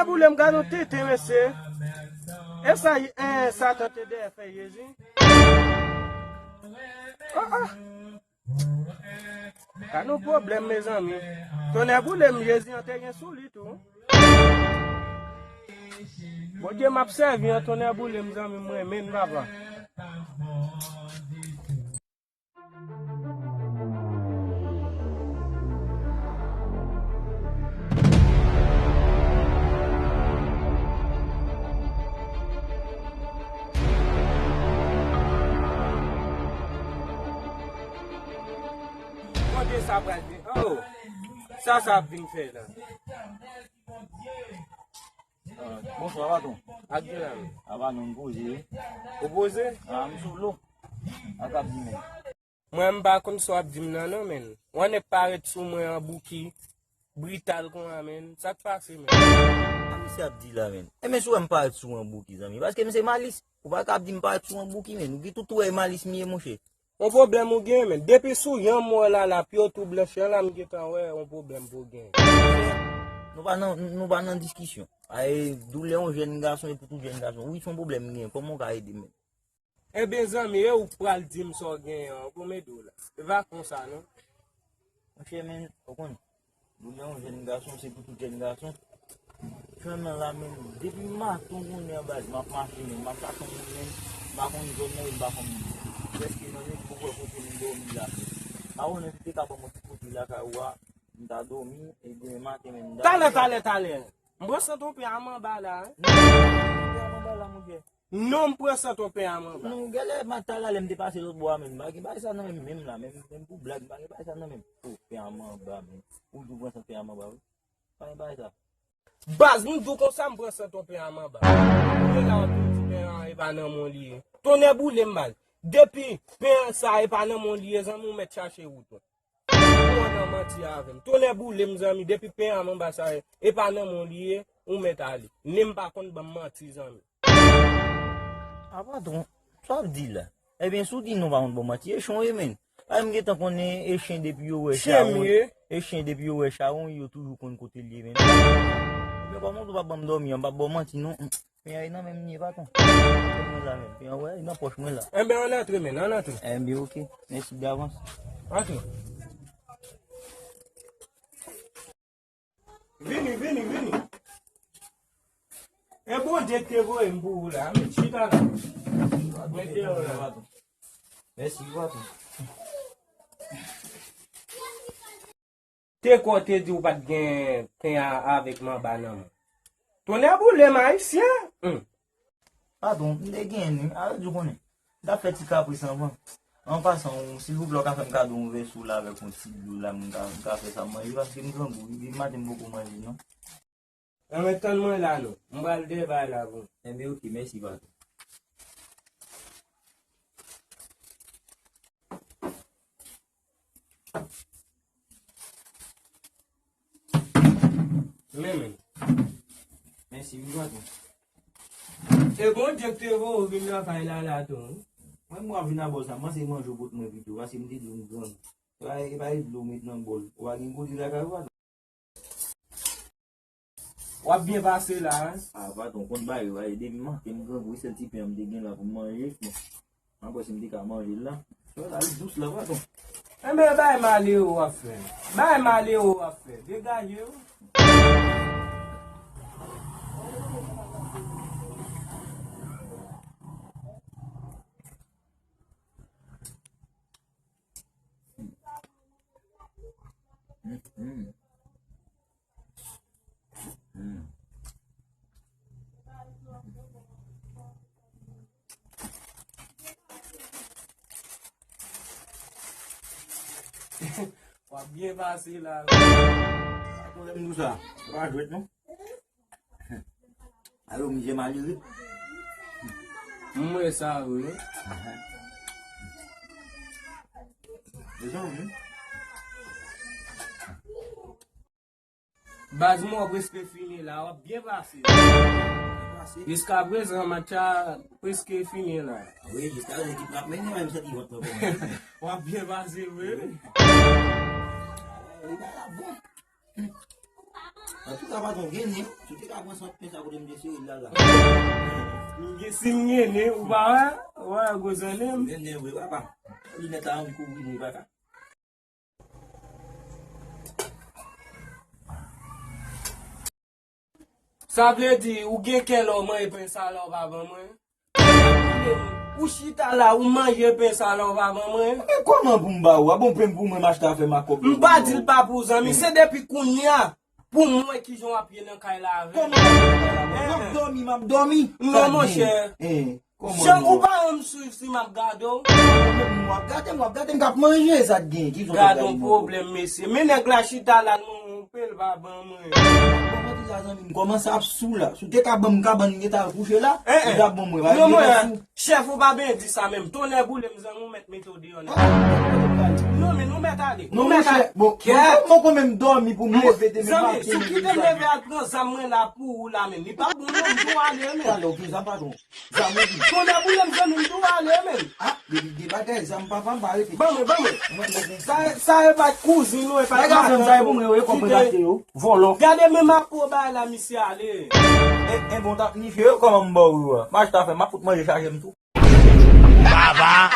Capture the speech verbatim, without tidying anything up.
Boule m gade yon tenten, mesye. E sa, e, Satan te dèyè fè Jezi. Oh, oh. Gade yon pwoblèm, mezanmi. Tonnè boule m, Jezi an te gen sou li tou. Bondye m ap sèvi an, tonnè boule m, zanmi m, mwen menm, papa. Kote sa pral vin? Oh, sa sa ap vin fè la? Ah, bonswa, patwon. Ak di la, wi. Apa nou poze, wi. Ou poze? Ah, m sou lo. Ak ap di men. Mwen, m pa konn sa w ap di m nan, non, men. W annik parèt sou mwen an bouki, brital konsa, men. Sa k pase, men? Sa misye ap di la, men? E men si w wè m parèt sou w an bouki, zanmi. Paske m se Malis. Ou pa ka ap di m parèt sou w an bouki, men. Ou gen tout wè Malis m ye, monchè. Yon pwoblèm ou gen, men. Depi sou yanm w wè la, la, pye w tou blanch, an la, m gentan wè yon pwoblèm pou w gen. Nou pa nan, nou pa nan diskisyon. Ay, doulè yon jèn gason, e pou tout jèn gason. Wi, se yon pwoblèm m gen. Kòman w ka ede m, men? Ebyen, zanmi, e ou k pral di m sa w genyen an, pou m ede w la. E pa konsa, non. Monchè, men, ou konn, doulè yon jèn gason, se pou tout jèn gason. Fanm nan la, men, depi maten kounye a, baz, m ap mache, men, m ap mache, men, m pa konn zòn nan, m pa konn prèske nan nèg pou wè kote m dòmi la. Pa konnen si te ka ban mwen ti kote lakay ou a, m ta dòmi, e demen maten, men, m ta... Talè, talè, talè. M pran sant yon pè a m anba la, wi. Non, m pran sant yon pè a m anba la, monchè. Non, m pran sant yon pè a m anba. Non, gèlè, m a talè lè m te pase lòt bò a, men m pa gen bagay sa nan men m, menm la, menm, menm pou blag, m pa gen bagay sa nan men m. Oh, pè a m anba, men. Ou di w pran sant pè a m anba, wi. Pa gen bagay sa. Baz, m di w konsa, m pran sant yon pè a m anba. Kounye la, w ap vin di pè a e pa nan men w li ye. Tonnè boule m, baz. Depi pè a sa e pa nan men w li ye, zanmi, w mèt chache wout ou. Ou nan manti avè m. Tonnè boule m, zanmi, depi pè a m anba sa, e pa nan men w li ye, ou mèt ale. Nen m pa konn ban m manti, zanmi. A patwon, sa w ap di la? Ebyen, si w di non pa konn ban m manti, e chen w ye, men. Ay, m gentan konnen e chen depi yo wè chawony. Chen m ye. E chen depi yo wè chawony, yo toujou konn kote l ye, men. Ebyen, kòman w tou p ap ban m dòmi an, m p ap ba w manti, non. Pen an e nan men m li ye, patwon. Pen an wè, e nan pòch mwen la. Enben, ann antre, men, ann antre. Enben, oke. Mèsi davans. Antre. Vini, vini, vini. E Bondye ki te voye m pou ou la, men chita la. Mete yo la. Mèsi, patwon. Te kwè w te di w pa t gen pen a avèk manba nan men w. Tonnè boule m, ayisyen! Hum. Patwon, m te gen li, a di w konnen. M t ap fè ti kapris anvan. An pasan, w, silvouplè, w ka fè m kado yon vè sou la avèk yon ti dlo la, m ka, m ka fè sa m manje, paske m grangou, wi, depi maten m poko manje, non. Anben, tann mwen la, non. M pral dèyè bay la, bon. Enben, oke, mèsi, patwon. Men, men. Mèsi, wi, patwon. E Bondye ki te voye w vin lakay la, la, tou, wi. Mwen, mwen vin abò sa, mwen se manje w pot mwen pito, paske m te di w m grangou. E pa, e pa e dlo w met nan bòl. Ou pa gen kote lakay ou, patwon? W ap byen pase la, wi. A, patwon, konn bagay yo, wi, depi maten m grangou, e sèl ti pen an m te gen la pou m manje, bon. Mwen panse m te ka manje l la. Sa la, li dous la, patwon. Enben, bay malewo w ap fè. Bay malewo w ap fè. Degaje w. Mm, mm. Mm. W ap byen pase la. Pa pwoblèm nou sa. Pa jwèt non. Alo, mizè malere. M wè sa, wi. Mezanmi. Baz, mwen prèske fini la, w ap byen pase. Jiskaprezan, match la prèske fini la. Wi, jiskaprezan ekip la ap mennen, men m santi vant mwen kòmanse. W ap byen pase vre. Wi, bagay la bon. Antouka, patwon, gen nen, si w te ka pran sant pen sa kote m te sere l la la. M gen, si m gen nen, ou pa wè, ou pa wè gwo zanmi m. Gen nen vre, papa. Linèt la anvi kouvri m wi, papa. Sa vle di, ou gen kè lè w manje pen sa la, ou pa ban mwen? Ou chita la, ou manje pen sa la, ou pa ban mwen? Men kòman pou m ba ou a? Bon, pen pou mwen, m achte afè m ak kòb. M pa di l pa pou zanmi, se depi kounye a, pou m wè kijan w ap ye nan kay la avè m. Kòman w ap ye nan kay la? M ap dòmi, m ap dòmi. Non, monchè. Jan ou pa janm swiv si m ap gade w. Mwen menm, w ap gade m, w ap gade m k ap manje, sa k gen? Ki zòt ap gade m ankò? Gade yon pwoblèm, mesye. Men nèg la chita la, l manyen yon pen, l pa ban mwen. Bon, mwen di la, zanmi m, kòmanse ap sou la. Si w te ka ban m kabann, m gentan al kouche la. Ou t ap ban mwen, pa gen sou. Chèf, ou pa byen di sa menm. Tonnè boule m, zanmi, ou mèt mete w deyò nèt. Non, men nou mèt ale. Non, monchè, bon, mwen konn menm dòmi pou m leve demen maten. Zanmi, si w kite m leve al pran zam mwen la pou ou la menm, li pa bon non, m tou ale menm. Talè, ok, zam patwon. Zam ou di. Tonnè boule m, zanmi, m tou ale menm. Ah, depi de bagay, zam papa m pa rete. Ban mwen, ban mwen. Sa, sa e pa kouzin ou, e pa matant ou. Sa e pou mwen, yo, e kòb mwen achte yo. Vòlò. Gade menm apre w bay la, misye ale. E, e bon, t ap niche yo, kòman m ba w yo a? M achte afè, m ap fout manje chaje m tou. Baba.